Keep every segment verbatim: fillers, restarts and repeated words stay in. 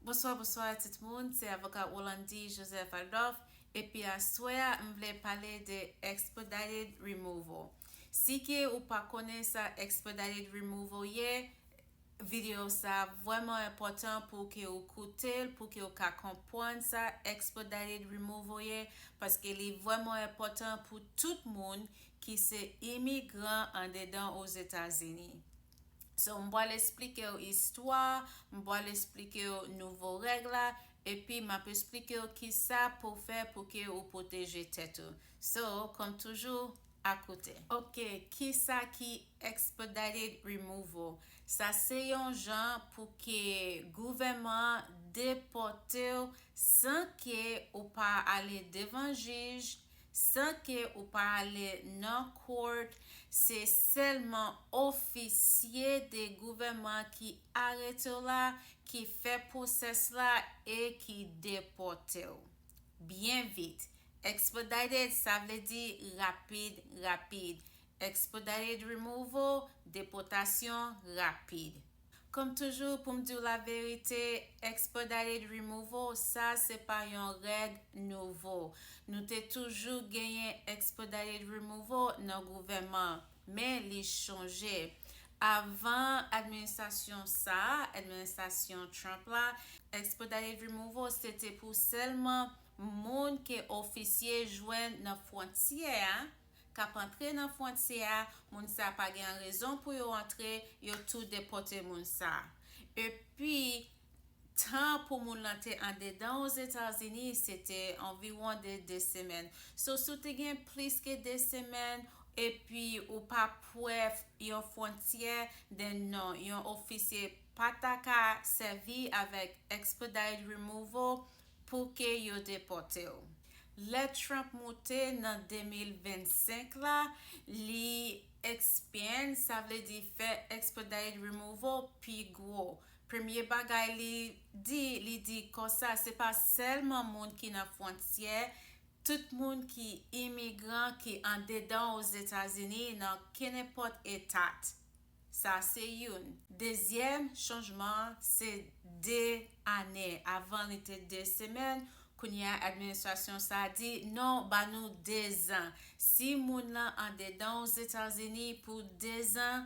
Bonswa, bonswa tout moun, se avoka Rolandi Joseph Adolphe, epi aswè a m vle pale de expedited removal. Si ke ou pa konnen sa expedited removal ye, videyo sa vrèman enpòtan pou ke ou koute l, pou ke ou ka konprann sa expedited removal ye, paske li vrèman enpòtan pou tout moun ki se imigran andedan Ozetazini. So, m pral esplike w istwa, m pral esplike w nouvo règ la, epi m ap esplike w kisa pou fè pou ke ou pwoteje tèt ou. So, kòm toujou, akoute. Ok, kisa ki expedited removal? Sa se yon jan pou ke gouvènman depòte w san ke ou pa ale devan jij, san ke ou pa ale nan court, se sèlman ofisye de gouvènman ki arete w la, ki fè pwosès la e ki depòte w. Byen vit. Expedited, sa vle di rapid, rapid. Expedited removal, depòtasyon rapid. Kòm toujou, pou m di w laverite, expedited removal, sa se pa yon règ nouvo. Nou te toujou genyen expedited removal nan gouvènman, men li chanje. Avan administrasyon sa a, administrasyon Trump la, expedited removal se te pou sèlman moun ke ofisye jwenn nan fwontyè a, k ap antre nan fwontyè a, moun sa pa gen rezon pou yo antre, yo tou depòte moun sa. Epi, tan pou moun lan te andedan Ozetazini, se te anviwon de de semèn. So, si w te gen plis ke de semèn, epi ou pa pwè yon fwontyè, then non, yon ofisye pa ta ka sèvi avèk expedited removal pou ke yo depòte w. Lè Trump moute nan de mil vennsenk la, li expand, sa vle di fè expedited removal pi gwo. Premye bagay li di, li di konsa, se pa sèlman moun ki nan fwontyè, tout moun ki imigran ki andedan Ozetazini nan kenenpòt eta. Sa se youn. Dezyèm chanjman an se de ane. Avan li te de semèn, kounye a administrasyon sa a di, non, ba nou de zan. Si moun nan andedan Ozetazini pou de zan,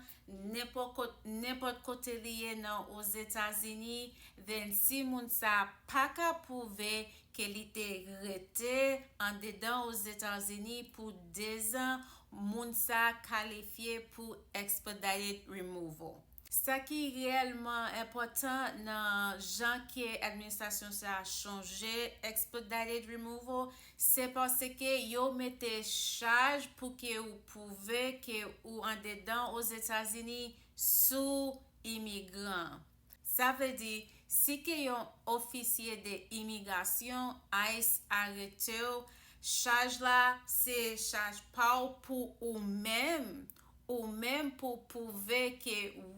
nenpòt kot-, nenpòt kote li ye nan Ozetazini, then si moun sa a pa ka pwouve ke li te rete andedan Ozetazini pou de zan, moun sa a kalifye pou expedited removal. Sa ki reyèlman enpòtan nan jan ke administrasyon sa a chanje expedited removal, se paske yo mete chaj pou ke ou pwouve ke ou andedan Ozetazini sou imigran. Sa vle di, si ke yon ofisye de imigrasyon, ice, arete w, chaj la se chaj pa w pou ou menm, ou menm pou pwouve ke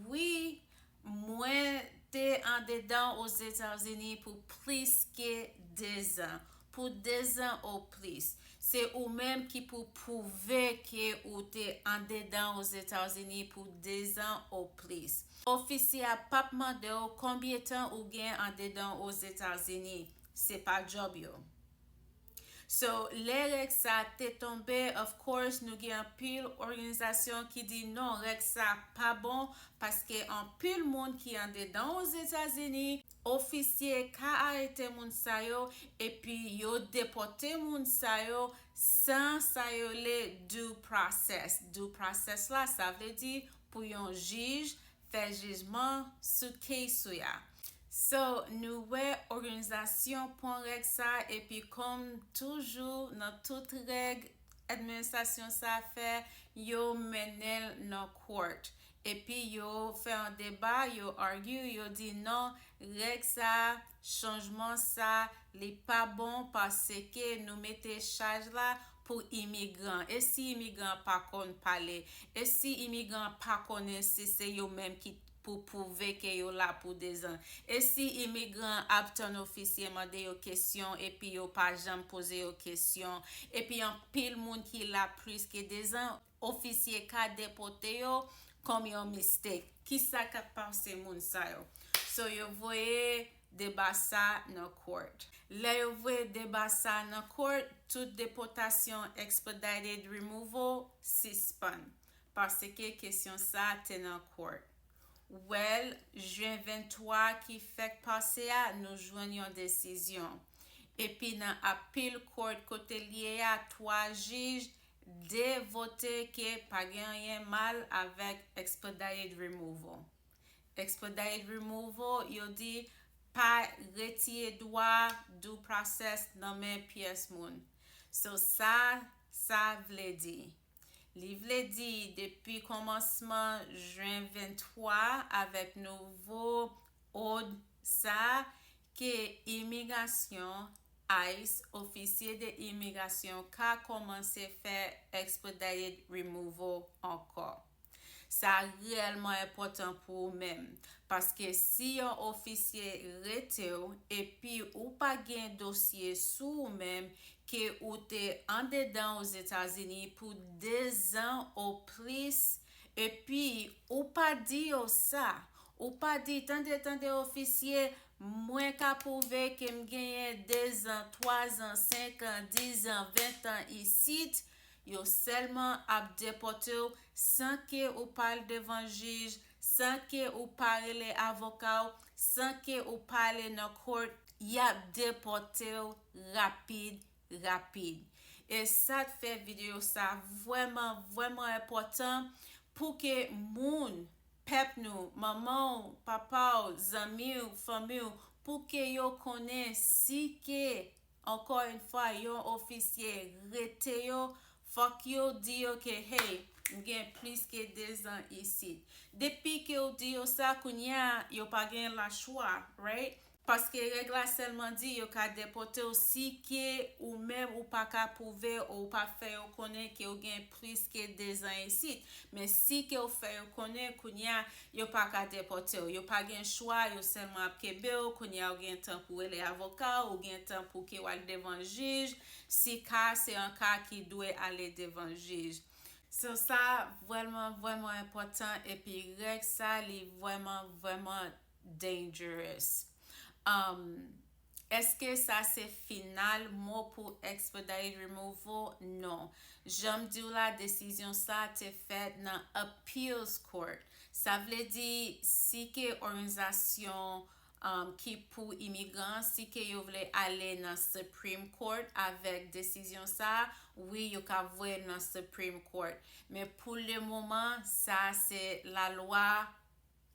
wi, mwen te andedan Ozetazini pou plis ke de zan, pou de zan o plis. Se ou menm ki pou pwouve ke ou te andedan Ozetazini pou de zan o plis. Ofisye a p ap mande w konbyen tan ou gen andedan Ozetazini. Se pa djòb yo. So, lè règ sa te tonbe, of course, nou gen anpil òganizasyon ki di non, règ sa pa bon, paske anpil moun ki andedan Ozetazini, ofisye ka arete moun sa yo, epi yo depòte moun sa yo san sa yo rele due process. Due process la, sa vle di pou yon jij fè jijman sou case ou a. So, nou wè òganizasyon pran règ sa, epi kòm toujou nan tout règ administrasyon sa fè, yo mennen l nan court. Epi yo fè yon deba, yo argue, yo di non, règ sa, chanjman sa, li pa bon paske nou mete chaj la pou imigran. E si imigran pa konn pale? E si imigran pa konnen si se yo menm ki pou pwouve ke yo la pou de zan? E si imigran ap tann ofisye mande yo kesyon epi yo pa janm poze yo kesyon? Epi anpil moun ki la plis ke de zan, ofisye ka depòte yo kòm yon mistake. Kisa k ap pase moun sa yo? So, yo voye deba sa nan court. Lè yo voye deba sa nan court, tout depòtasyon expedited removal sispann. Paske kesyon sa te nan court. Well, jen venntwa ki fèk pase a, nou jwenn yon desizyon. Epi nan appeal court kote l ye a, twa jij, de vote ke pa gen anyen mal avèk expedited removal. Expedited removal, yo di pa retire dwa due process nan men pyès moun. So sa, sa vle di. Li vle di depi kòmansman jen venntwa avèk nouvo òd sa ke imigrasyon, ice, ofisye de imigrasyon ka kòmanse fè expedited removal ankò. Sa reyèlman enpòtan pou ou menm, paske si yon ofisye rete w epi ou pa gen dosye sou ou menm, ke ou te andedan Ozetazini pou dezan ou plis, epi ou pa di yo sa, ou pa di, tande, tande, ofisye, mwen ka pwouve ke m genyen dezan, twazan, senkan, dizan, ventan isit, yo sèlman ap depòte w san ke ou pa al devan jij, san ke ou pa rele avoka w, san ke ou pa ale nan court, y ap depòte w rapid, rapid. E sa k fè videyo sa vrèman, vrèman enpòtan pou ke moun, pèp nou, manman w, papa w, zanmi w, fanmi w, pou ke yo konnen si ke, ankò yon fwa, yon ofisye rete yo, fòk yo di yo ke, hey, m gen plis ke dezan isit. Depi ke w di yo sa, kounye a, yo pa gen lachwa, right? Paske règ la sèlman di yo ka depòte w si ke ou menm ou pa ka pwouve ou pa fè yo konnen ke w gen plis ke dezan isit. Men si ke w fè yo konnen, kounye a, yo pa ka depòte w. Yo pa gen chwa, yo sèlman ap kenbe w. Kounye a, ou gen tan pou w rele avoka, ou gen tan pou ke w al devan jij, si ka se yon ka ki dwe ale devan jij. So sa vrèman, vrèman enpòtan, epi règ sa, li vrèman, vrèman dangerous. Um, èske sa se final mo pou expedited removal? Non. Jan m di w la, desizyon sa te fèt nan appeals court. Sa vle di, si ke òganizasyon, um, ki pou imigran, si ke yo vle ale nan Supreme Court avèk desizyon sa, wi, yo ka voye l nan Supreme Court. Men pou le moman, sa se lalwa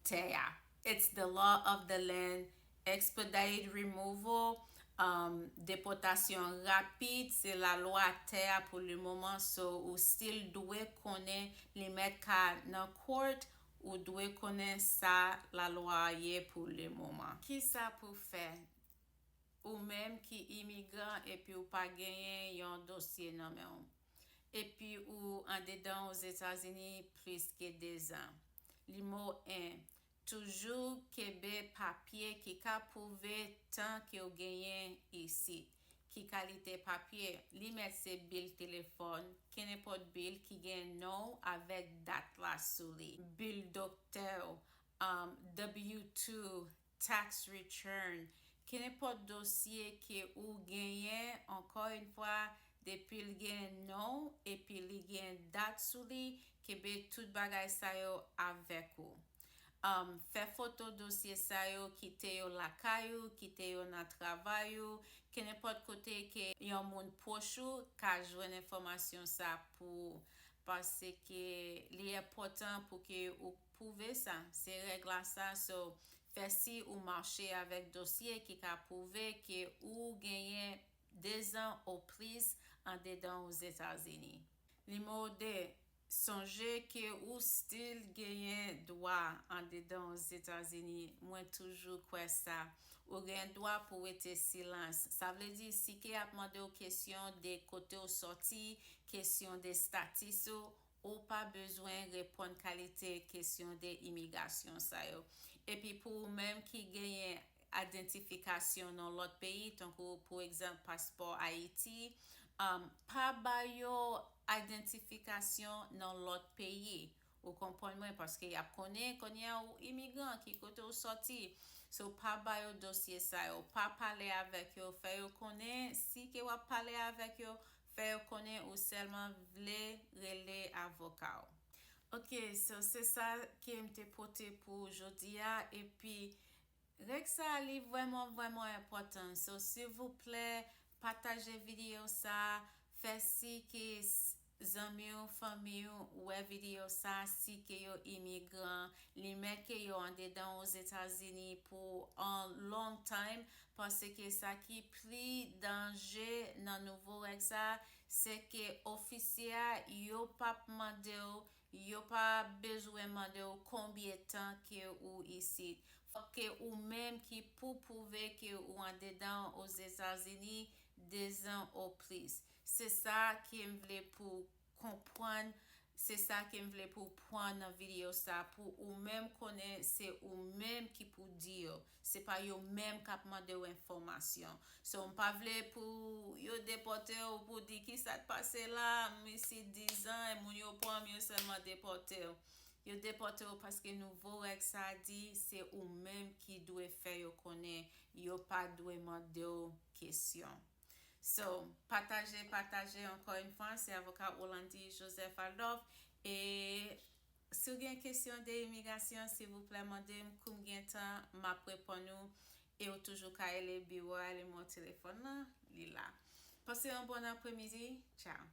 tè a. It's the law of the land. Expedited removal, um, depòtasyon rapid, se lalwa tè a pou le moman. So, ou still dwe konnen, li mèt ka nan court, ou dwe konnen sa lalwa a ye pou le moman. Kisa pou fè? Ou menm ki imigran epi ou pa genyen yon dosye nan men w. Epi ou andedan Ozetazini plis ke dezan. Nimo en, toujou kenbe papye ki ka pwouve tan ke w genyen isit. Ki kalite papye? Li mèt se bil telefòn, kenenpòt bil ki gen non w avèk dat la sou li. Bil doktè w, um, W two, tax return, kenenpòt dosye ke ou genyen, ankò yon fwa, depi l gen non w epi li gen dat sou li, kenbe tout bagay sa yo avèk ou. Um, fè foto dosye sa yo, kite yo lakay ou, kite yo nan travay ou, kenenpòt kote ke yon moun pwòch ou ka jwenn enfòmasyon sa pou ou, paske li enpòtan pou ke ou pwouve sa. Se règ la sa, so, fè si ou mache avèk dosye ki ka pwouve ke ou genyen dezan ou plis andedan Ozetazini. Nimo de, sonje ke ou still genyen dwa andedan Ozetazini. Mwen toujou kwè sa. Ou gen dwa pou rete silans. Sa vle di, si ke y ap mande w kesyon de kote w sòti, kesyon de status ou, ou pa bezwen reponn kalite kesyon de imigrasyon sa yo. Epi pou ou menm ki genyen idantifikasyon nan lòt peyi, tankou, pou egzanp, paspò Ayiti, um, pa ba yo idantifikasyon nan lòt peyi. Ou konprann mwen? Paske y ap konnen, konnen ou imigran, ki kote ou sòti. So, pa ba yo dosye sa yo, pa pale avèk yo, fè yo konnen, si ke w ap pale avèk yo, fè yo konnen ou sèlman vle rele avoka w. Ok, so se sa ke m te pote pou jodi a, epi règ sa li vrèman, vrèman enpòtan. So, silvouplè, pataje videyo sa, fè si ke s- zanmi w, fanmi w wè videyo sa, si ke yo imigran, li mèt ke yo andedan Ozetazini pou an long time, paske sa ki pli danje nan nouvo règ sa, se ke ofisye a, yo p ap mande w, yo pa bezwen mande w konbyen tan ke ou isit. Fòk ke ou menm ki pou pwouve ke ou andedan Ozetazini dezan o plis. Se sa ke m vle pou konprann, se sa ke m vle pou pran nan videyo sa, pou ou menm konnen se ou menm ki pou di yo. Se pa yo menm k ap mande w enfòmasyon. So, m pa vle pou yo depòte w pou di ki sa k pase la, m isit dizan, e moun yo pran m, yo sèlman depòte w. Yo depòte w paske nouvo règ sa di se ou menm ki dwe fè yo konnen, yo pa dwe mande w kesyon. So, pataje, pataje, ankò yon fwa, se avoka Olandy Joseph Adolphe. E si w gen kesyon de imigrasyon, silvouplè, mande m, kou m gen tan, m ap reponn ou. E ou toujou ka rele biwo a, nimewo telefòn nan, li la. Pase yon bon apremidi. Tchao.